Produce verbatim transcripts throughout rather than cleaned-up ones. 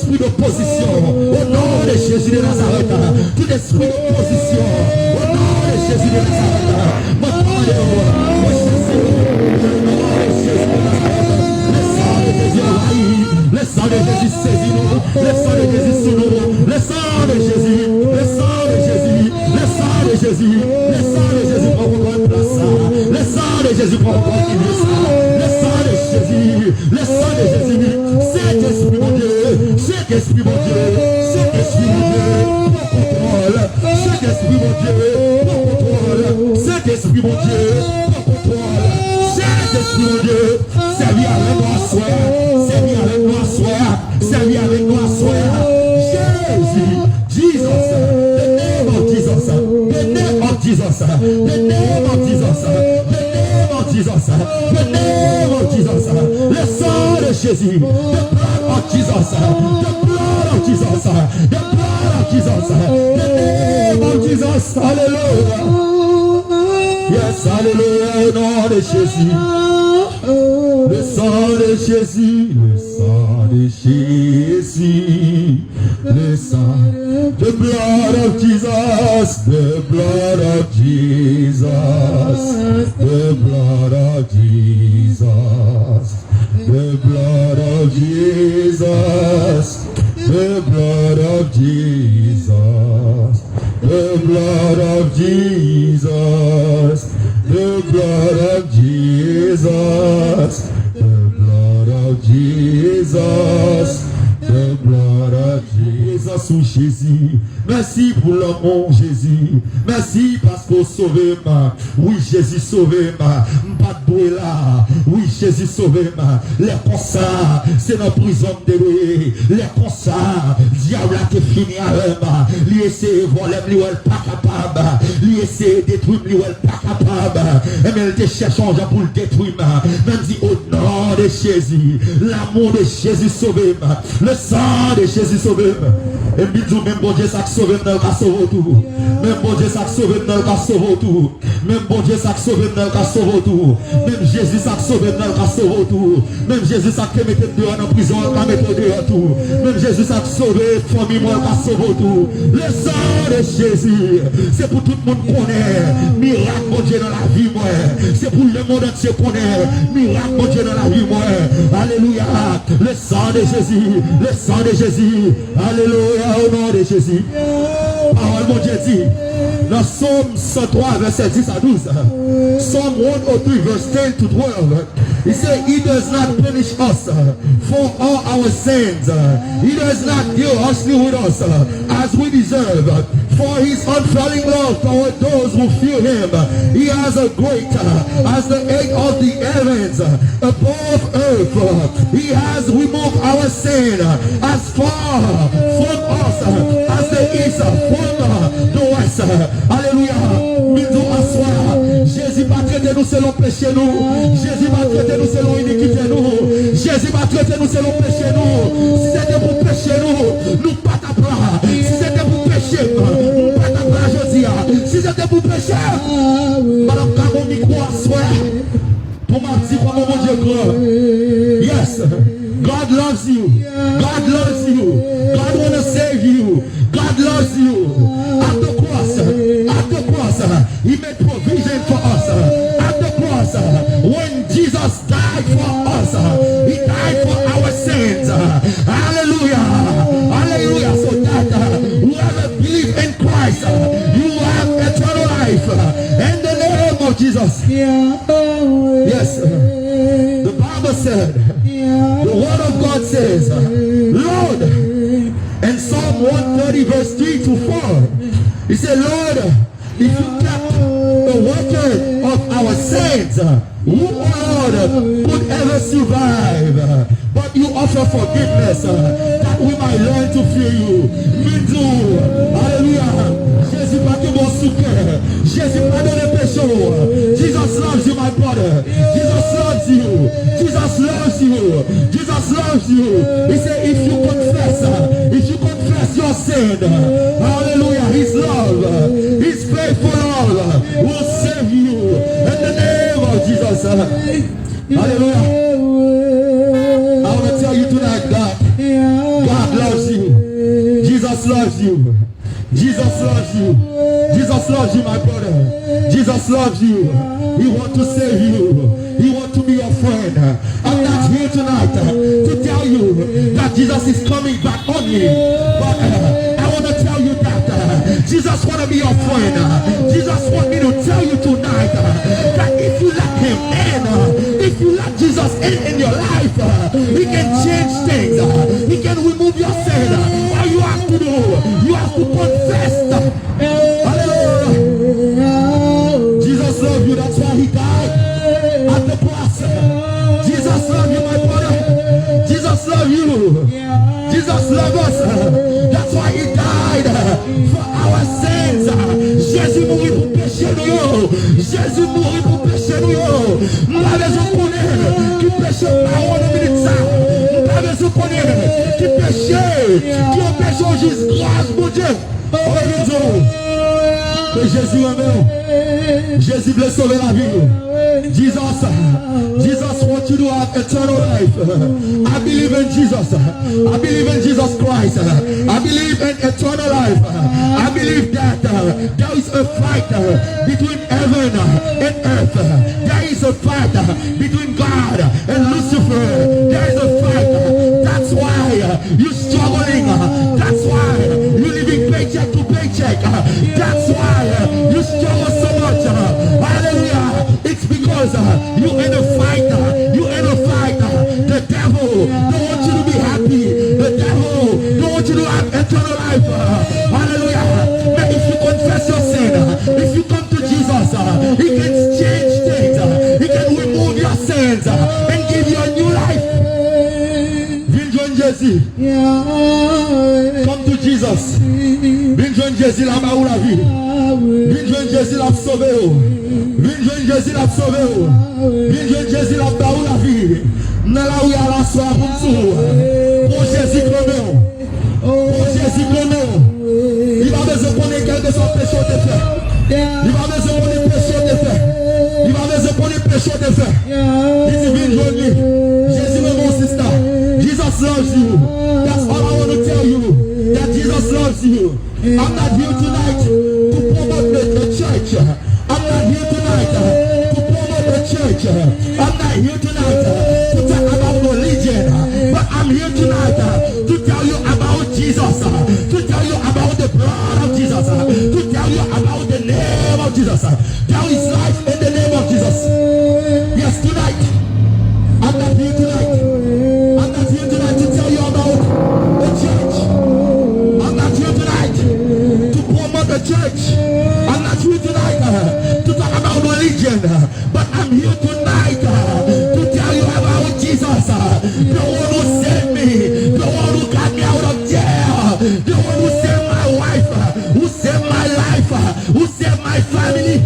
Tout espri d'opozisyon, o non de Jezi de Nazarèt, tout espri d'opozisyon, o non de Jezi de Nazarèt, mwen kòmande w, mwen chase w, o non de Jezi de Nazarèt, le san de Jezi anvayi, le san de Jezi sezi nou, le san de Jezi sou nou, le san de Jezi, le san de Jezi, le san de Jezi, le san de Jezi pran kontwòl plas sa, le san de Jezi pran kontwòl iglèz sa, le san de Jezi. Le san de Jezi, Sentespri Bondye, Sentespri Bondye, Sentespri Bondye, pran kontwòl, Sentespri Bondye, pran kontwòl, Sentespri Bondye, pran kontwòl, Sentespri Bondye, sèvi avèk nou aswè a, sèvi avèk nou aswè a, sèvi avèk nou aswè a, Jezi. Jesus, the name of Jesus, the name of Jesus, the name of Jesus, the name of Jesus, the name of Jesus, le sang de Jésus, the blood of Jesus, the blood of Jesus, the blood of Jesus, the name of Jesus, hallelujah. Yes, hallelujah, au nom de Jésus. Le sang de Jésus, le sang de Jésus. Le sang, the blood of Jesus, the blood of Jesus, the blood of Jesus, the blood of Jesus, the blood of Jesus, the blood of Jesus, the blood of Jesus, the blood of Jesus, the blood of Jesus. Prezans ou, Jezi. Mèsi pou lanmou w, Jezi. Mèsi paske w sove m. Wi, Jezi, sove m. M pa t dwe la. Wi, Jezi, sove m. Lè konsa, se nan prizon m te dwe ye. Lè konsa, dyab la te fini avè m. Li eseye vòlè m, li wè l pa kapab. Li eseye detwi m, li wè l pa kapab. Ebyen, l te chèche yon jan pou l detwi m. Men m di, au nom de Jésus, l'amour de Jésus sove m. Le sang de Jésus sove m. E m vin di w, menm Bondye sa k sove m nan, l ka sove w tou. Menm Bondye sa k sove m nan, l ka sove w tou. Menm Bondye sa k sove m nan, l ka sove w tou. Menm Jezi sa k sove m nan, l ka sove w tou. Menm Jezi sa k te mete m deyò nan prizon an, l ka mete w deyò tou. Menm Jezi sa k sove fanmi mwen, l ka sove w tou. Le sang de Jésus, se pou tout moun konnen mirak Bondye nan lavi mwen. Se pou lemonn antye konnen mirak Bondye nan lavi mwen. Alelouya. Le sang de Jésus, le sang de Jésus. Alelouya, au nom de Jésus. Pawòl Bondye di nan Sòm san twa, vèsè dis a douz. Psalm one oh three, verse ten to twelve. He said, He does not punish us for all our sins. He does not deal harshly with us as we deserve. For his unfailing love toward those who fear him, he has a great, as the height of the heavens above earth. He has removed our sin as far from us as the east from the west. Alelouya. M di w aswè a, Jezi pa trete nou selon peche nou. Jezi pa trete nou selon inikite nou. Jezi pa trete nou selon peche nou. Si se te pou peche nou, nou pa t ap la. Si se te pou peche m, m pa t ap la jodi a. Si se te pou peche m, m pa t ap ka gon mikwo aswè a pou m ap di kòman Bondye gran. Yes. God loves you. God loves you. God wanna save you. God loves you. At the cross, at the cross, He made provision for us. At the cross, when Jesus died for us, He died for our sins. Hallelujah. Hallelujah. So that whoever believe in Christ, you have eternal life. In the name of Jesus. Yes. The Bible said, the word of God says, Lord, in Psalm one thirty, verse three to four, he said, Lord, if you kept the record of our sins, who, Lord, could ever survive? But you offer forgiveness, uh, that we might learn to fear you. Vin di w, alelouya, Jezi pa kenbe w sou kè. Jezi padone peche w. Jesus loves you, my brother. Jesus loves you. Jesus loves you. Jesus loves you. He said, if you confess, uh, if you confess your sin, uh, hallelujah, His love, uh, His faithful love, uh, will save you. In the name of Jesus. Uh, Hallelujah. I want to tell you tonight that God loves loves you. Jesus loves you. Jesus loves you, my brother. Jesus loves you. He want to save you. He want to be your friend. I'm not here tonight uh, to tell you that Jesus is coming back only, but uh, I want to tell you that uh, Jesus want to be your friend. Uh, Jesus want me to tell you tonight uh, that if you let him in, uh, if you let Jesus in in your life, uh, he can change things. Uh, he can remove your sin. Uh, all you have to do, you have to confess. Uh, Hallelujah. Jesus love you. That's why he died at the cross. Jesus love you, my brother. Jesus love you. Jesus love us. That's why he died for our sins. Jezi mouri pou peche nou yo. Jezi mouri pou peche nou yo. M pa bezwen konnen ki peche w pa wè nan minit sa. M pa bezwen konnen ki peche ki anpeche w jis gras Bondye. Mwen vin di w ke Jezi renmen w. Jezi vle sove lavi w. Jesus, Jesus want you to have eternal life. I believe in Jesus. I believe in Jesus Christ. I believe in eternal life. I believe that uh, there is a fight uh, between heaven uh, and earth. There is a fight uh, between God and Lucifer. There is a fight. Uh, that's why uh, you struggling. Uh, that's why uh, you living paycheck to paycheck. Uh, that's why uh, you struggle so much. Uh, hallelujah. It's because uh, you in a fight. Uh, you in a fight. Uh, the devil don't want you to be happy. The devil don't want you to have eternal life. Uh, hallelujah. But if you confess your sin, uh, if you come to Jesus, uh, he can change things. Uh, he can remove your sins uh, and give you a new life. Vin jwenn Jezi. Come to Jesus. Vin jwenn Jezi, l ap ba ou lavi. Vin jwenn Jezi, l ap sove w. Vin jwenn Jezi, l ap sove w. Vin jwenn Jezi, l ap ba ou lavi. M nan lari a l aswè a pou m di w, bon Jezi k renmen w. Bon Jezi k renmen w. Li pa bezwen konnen kèlkeswa peche w te fè. Li pa bezwen konnen peche w te fè. Li pa bezwen konnen peche w te fè. Li di vin jwenn li. Jezi renmen w, sista. Jesus loves you. That's all I want to tell you. That Jesus loves you. I'm not here tonight to promote the, the church. I'm not here tonight uh, to promote the church. Uh, I'm not here tonight uh, to talk about religion. Uh, but I'm here tonight uh, to tell you about Jesus. Uh, to tell you about the blood of Jesus. Uh, to tell you about the name of Jesus. Uh, there is life in the name of Jesus. Yes, tonight. I'm not here tonight. I'm not here tonight to tell you about the church. I'm not here tonight to promote the church. I'm not here tonight uh, to talk about religion. Uh, but I'm here tonight uh, to tell you about Jesus. Uh, the one who saved me. The one who got me out of jail. The one who saved my wife. Uh, who saved my life. Uh, who saved my family.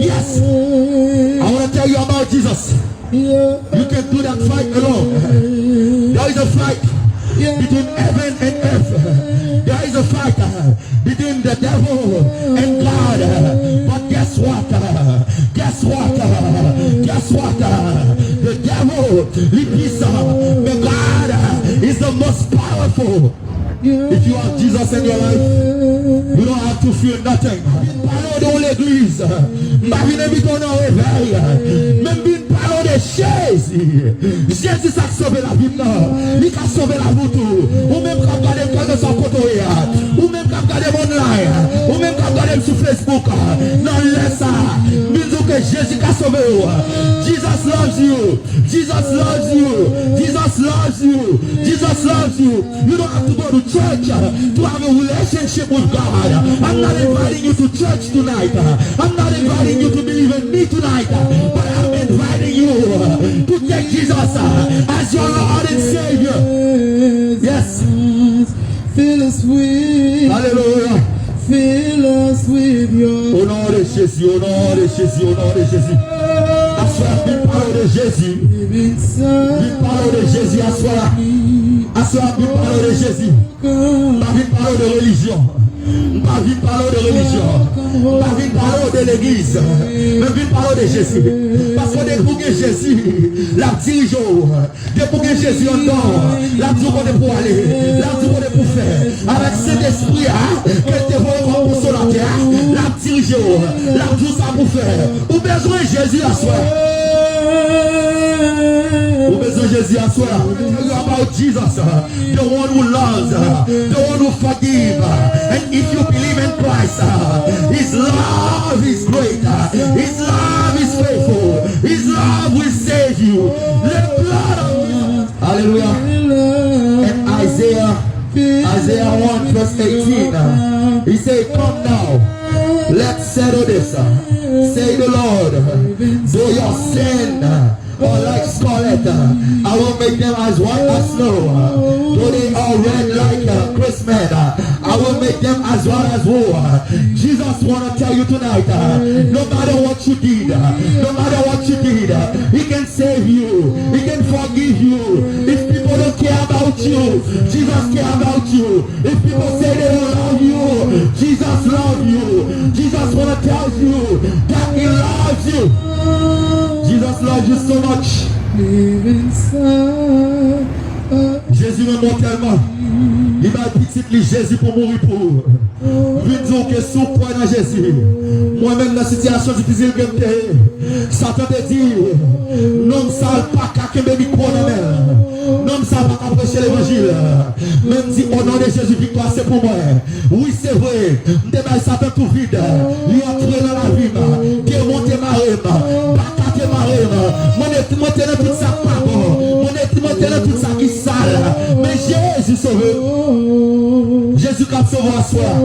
Yes. I want to tell you about Jesus. You can do that fight alone. There is a fight between heaven and earth. There is a fight uh, between the devil and God. But guess what? Uh, guess what? Uh, guess what? Uh, the devil, li pwisan, but God uh, is the most powerful. If you have Jesus in your life, you don't have to fear nothing. M pa vin pale w de yon legliz. M pa vin envite w nan revèy. Men m vin pale w de Jezi. Jezi sa k sove lavi m nan. Li ka sove lavi w tou. Ou menm k ap gade m kèlkeswa kote w ye a. Ou menm k ap gade m online. Ou menm k ap gade m sou Facebook. Nan lè sa, m vin di w ke Jezi ka sove w. Jesus loves you. Jesus loves you. Jesus loves you. Jesus loves you. You don't have to go to church uh, to have a relationship with God. I'm not inviting you to church tonight. Uh, I'm not inviting you to believe in me tonight. Uh, but I'm inviting you uh, to take Jesus uh, as your Lord and Savior. Yes. Fill us with, Hallelujah. Fill us with your Au nom de Jésus, au nom de Jésus, au nom de Jésus. Aswè a, vin pale w de Jezi. Living Son. Vin pale w de Jezi aswè a. Aswè a, vin pale w de Jezi. M pa vin pale w de relijyon. M pa vin pale w de relijyon. M pa vin pale w de legliz. Men vin pale w de Jezi. Paske depi w gen Jezi, l ap dirije w. Depi w gen Jezi anndan w, l ap di w kote pou w ale, l ap di w kote pou w fè, Avèk Sentespri a ke l te voye kòm konsolatè a, l ap dirije w, l ap di w sa pou fè. Ou bezwen Jezi aswè. Ou bezwen Jezi aswè. Tell you about Jesus, the one who loves, the one who forgive. And if you believe in Christ, his love is great. His love is faithful. His love will save you. The blood of Jesus. Hallelujah. And Isaiah, Isaiah one verse eighteen, uh, he said, "Come now, let's settle this, uh, say the Lord, though your sin, uh, are like scarlet, uh, I will make them as white as snow, uh, though they are red like, uh, crimson, uh, I will make them as white as wool." Uh, Jesus wanna tell you tonight, uh, no matter what you did, uh, no matter what you did, uh, he can save you. He can forgive you. If people don't care about you, Jesus care about you. If people say they don't love you, Jesus love you. Jesus wanna tell you that he loves you. Jesus loves you so much. Jezi renmen w tèlman, li bay pitit li Jezi pou mouri pou ou. Vin di w ke si w kwè nan Jezi, mwen menm nan sitiyasyon difisil ke m te ye, Satan te di, nonm sa l pa ka kenbe mikwo nan men l. Nonm sa pa ka preche levanjil. Men m di, o non de Jezi, viktwa se pou mwen. Wi, se vre, m te bay Satan tou vid. Li antre nan lavi m. Demon te mare m. Baka te mare m. Mwen te, mwen te nan tout sa k pa bon. Mwen te, mwen te nan tout sa ki sal. Men Jezi sove m. Jezi k ap sove w aswè a.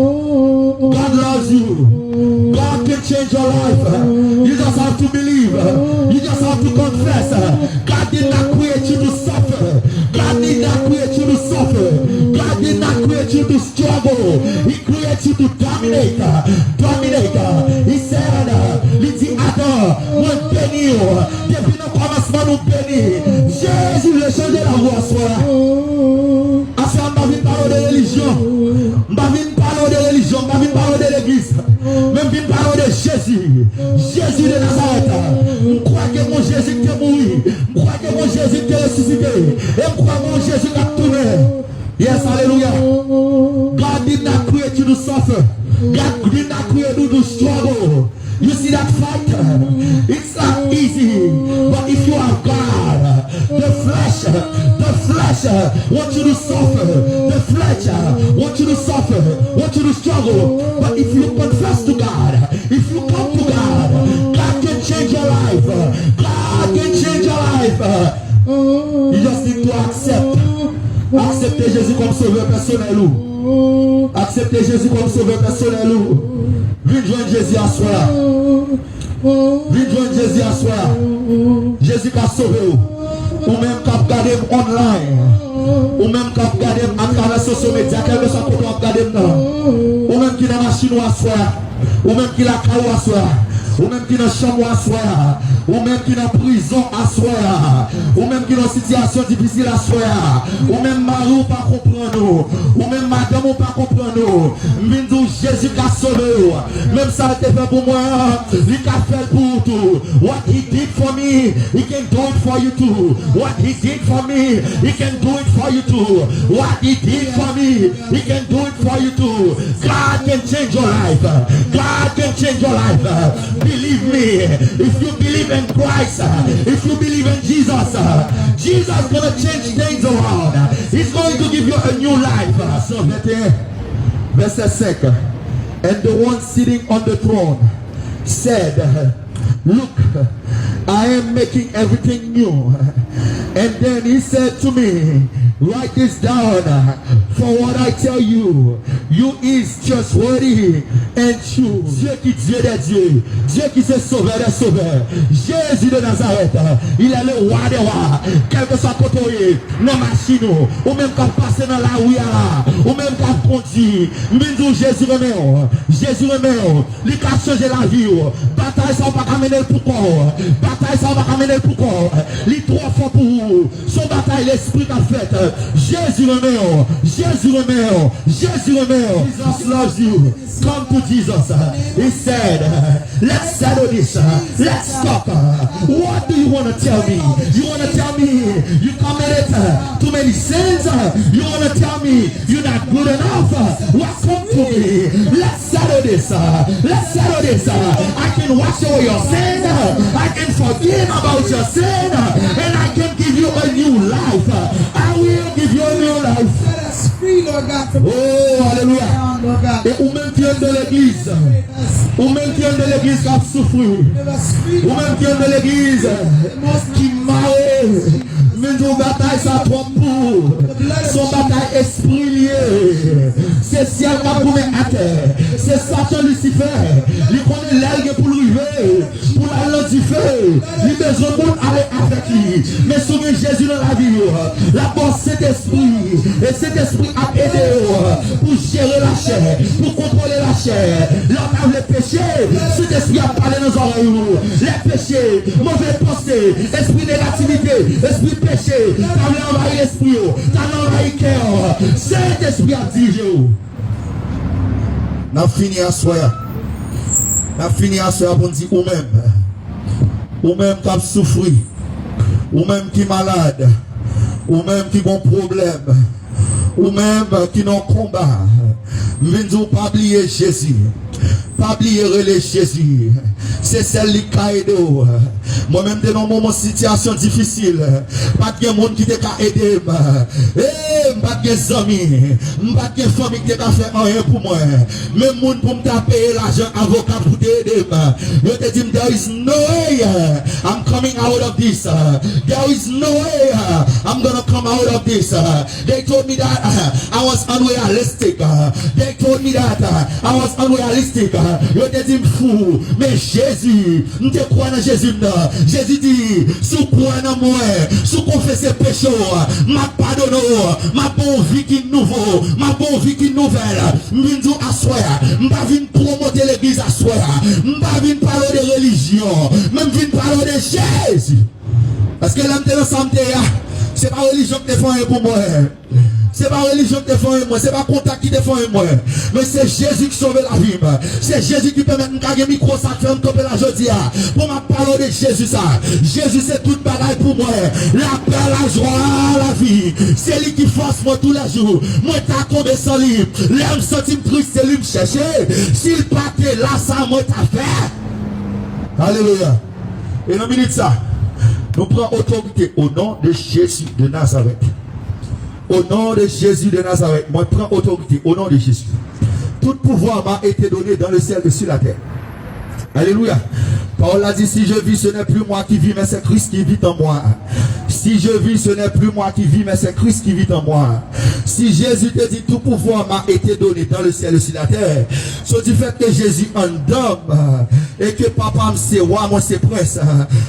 God loves you. God can change your life. You just have to believe. You just have to confess. God did not create you to suffer. God did not create you to suffer. God did not create you to struggle. He create you to dominate. Dominate. He said, li di Adan, mwen beni w. Depi nan kòmansman nou beni. Jezi vle chanje lavi w aswè a. Aswè a m pa vin pale w de relijyon. M pa vin pale w de relijyon. M pa vin pale w de legliz. Men m vin pale w de Jezi. Jezi de Nazarèt. M kwè ke gon Jezi ki te mouri. M kwè ke gon Jezi ki te resisite. E m kwè gon Jezi k ap tounen. Yes, alelouya. God did not create you to suffer. God did not create you to struggle. You see that fight? It's not easy. But if you have God, the flesh, the flesh want you to suffer. The flesh want you to suffer, want you to struggle. But if you confess to God, if you come to God, God can change your life. God can change your life. You just need to accept. Aksepte Jezi kòm sovè pèsonèl ou. Aksepte Jezi kòm sovè pèsonèl ou. Vin jwenn Jezi aswè a. Vin jwenn Jezi aswè a. Jezi ka sove w. Ou menm k ap gade m online. Ou menm k ap gade m atravè sosyo medya, kèlkeswa kote w ap gade m nan. Ou menm ki nan machin ou aswè a. Ou menm ki lakay ou aswè a. Ou menm ki nan chanm ou aswè a. Ou menm ki nan prizon aswè a. Ou menm ki nan sitiyasyon difisil aswè a. Ou menm mari w pa konprann ou. Ou menm madanm ou pa konprann ou. M vin di w Jezi ka sove w. Menm sa l te fè pou mwen an, li ka fè l pou ou tou. What he did for me, he can do it for you too. What he did for me, he can do it for you too. What he did for me, he can do it for you too. God can change your life. God can change your life. Believe me. If you believe in Christ, if you believe in Jesus, Jesus gonna change things around. He's going to give you a new life. Psaume vingt et un, verset cinq. And the one sitting on the throne said, "Look, I am making everything new." And then he said to me, "Write this down, for what I tell you, you is trustworthy and true." Dieu qui Dieu des dieux, Dieu qui se sauveur des sauveurs, Jésus de Nazareth, il est le roi des rois. Kèlkeswa kote w ye, nan machin ou, ou menm k ap pase nan lari a la, ou menm k ap kondui, m vin di w Jezi renmen w. Jezi renmen w. Li ka chanje lavi w. Batay sa w pa ka mennen l pou kò w. Batay sa w pa ka mennen l pou kò w. Li twò fò pou ou. Se yon batay lespri k ap fèt. Jezi renmen w. Jezi renmen w. Jezi renmen w. Jesus loves you. Come to Jesus. He said, let's settle this. Let's talk. What do you want to tell me? You want to tell me you committed too many sins? You want to tell me you're not good enough? Welcome to me. Let's settle this. Let's settle this. I can wash away your sin. I can forgive about your sin. And I can give you a new life. I will give you a new life. Set us free, Lord God, from Oh, alelouya. Down, Lord God. E ou menm ki anndan legliz, ou menm ki anndan legliz k ap soufri, ou menm ki anndan legliz ki mare, men di w batay sa twòp pou ou. Se yon batay espri l ye. Se syèl k ap goumen atè. Se Satan Lisifè. Li konnen lè l gen pou l rive. Pou l al nan dife, li bezwen moun ale avèk li. Men si w gen Jezi nan lavi w, l ap ba w Sentespri. E Sentespri ap ede w pou jere lachè, pou kontwole lachè. Lè w ta vle peche, Sentespri ap pale nan zòrèy ou. Lè peche, move panse, espri negativite, espri peche, ta vle anvayi lespri w, ta vle anvayi kè w, Sentespri ap dirije w. N ap fini aswè a. N ap fini aswè a pou n di ou menm. Ou menm k ap soufri. Ou menm ki malad. Ou menm ki gon pwoblèm. Ou menm ki nan konba. M vin di w pa bliye Jezi. Pa bliye rele Jezi. Se sèl li k ka ede w. Mwen menm te nan yon moman sitiyasyon difisil. Pa t gen moun ki te ka ede m. E, m pa t gen zanmi. M pa t gen fanmi ki te ka fè anyen pou mwen. Menm moun pou m ta peye lajan avoka pou te ede m. Yo te di m, there is no way I'm coming out of this. There is no way I'm gonna come out of this. They told me that I was unrealistic. They told me that I was unrealistic. Yo te di m fou, men Jezi, m te kwè nan Jezi m nan. Jezi di, si w kwè nan mwen, si w konfese peche w, m ap padone w, m ap ba w vi ki nouvo, m ap ba w vi ki nouvèl. M vin di w aswè a, m pa vin pwomote legliz aswè a, m pa vin pale w de relijyon, men m vin pale w de Jezi. Paske lè m te nan sa m te ye a, se pa relijyon ki te fè anyen pou mwen. Se pa relijyon ki te fè anyen mwen, se pa kontak ki te fè anyen mwen. Men se Jezi ki sove lavi m. Se Jezi ki pèmèt m ka gen mikwo sa k fè m kanpe la jodi a. Pou m ap pale w de Jezi sa. Jezi se tout bagay pou mwen. Lapè, lajwa, lavi. Se li ki fòs mwen toulejou. Mwen ta tonbe san li. Lè m santi m tris, se li m chèche. Si l pa te la, sa mwen ta fè. Alelouya. E nan minit sa, nou pran otorite o non de Jezi de Nazarèt. O non de Jezi de Nazarèt, mwen pran otorite o non de Jezi. Tout pouvoir m'a été donné dans le ciel et sur la terre. Alelouya. Pawòl la di, si je vis, ce n'est plus moi qui vis, mais c'est Christ qui vit en moi. Si je vis, ce n'est plus moi qui vis, mais c'est Christ qui vit en moi. Si Jésus te di, tout pouvoir m'a été donné dans le ciel et sur la terre. So, du fait que Jezi anndan m, e ke papa m se wa, mwen se prens.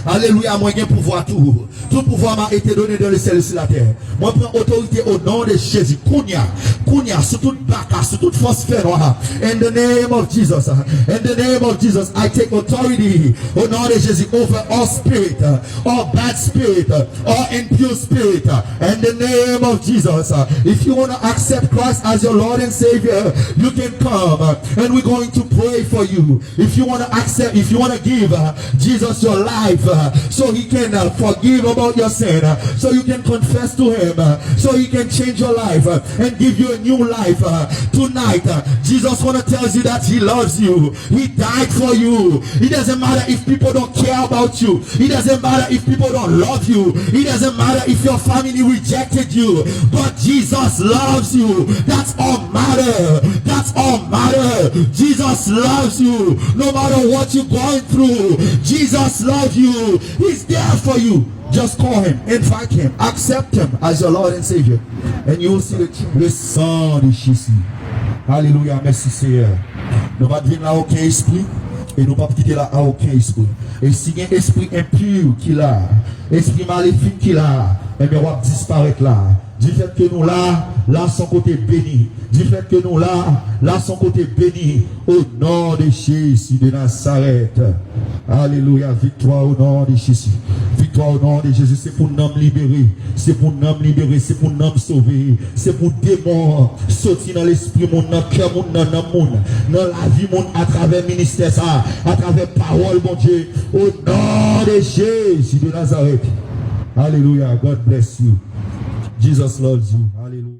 Alelouya, mwen gen pouvwa tou. Tout pouvoir m'a été donné dans le ciel et sur la terre. Mwen pran otorite o non de Jezi. Kounye a, kounye a, sou tout baka, sou tout fòs fènwa. In the name of Jesus. In the name of Jesus, I take authority. O non de Jezi, over all spirit, all bad spirit, all impure spirit. In the name of Jesus. If you want to accept Christ as your Lord and Savior, you can come, and we're going to pray for you. If you want to accept, if you want to give, uh, Jesus your life, uh, so he can, uh, forgive about your sin, uh, so you can confess to him, uh, so he can change your life, uh, and give you a new life, uh, tonight, uh, Jesus want to tell you that he loves you. He died for you. It doesn't matter if people don't care about you. It doesn't matter if people don't love you. It doesn't matter if your family rejected you. But Jesus loves you. That's all matter. That's all matter. Jesus loves you. No matter what you're going through, Jesus loves you. He's there for you. Just call him, invite him, accept him as your Lord and Savior. And you will see the, le sang de Jésus. Alelouya, mèsi Seyè. Nou pa t vin la okenn espri, e nou p ap kite la a okenn espri. E si gen espri enpi ki la, espri malefik ki la, ebyen w ap disparèt la. Du fait que nou la, la se yon kote beni. Du fait que nou la, la se yon kote beni. Au nom de Jésus de Nazareth. Alelouya, viktwa au nom de Jésus. Viktwa o non de Jezi. Se pou nanm libere. Se pou nanm libere. Se pou nanm sove. Se pou demon soti nan lespri moun, nan kè moun, nan nanm moun, nan lavi moun, atravè ministè sa, atravè pawòl Bondye. O non de Jezi de Nazareth. Alelouya. God bless you. Jesus loves you. Alelouya.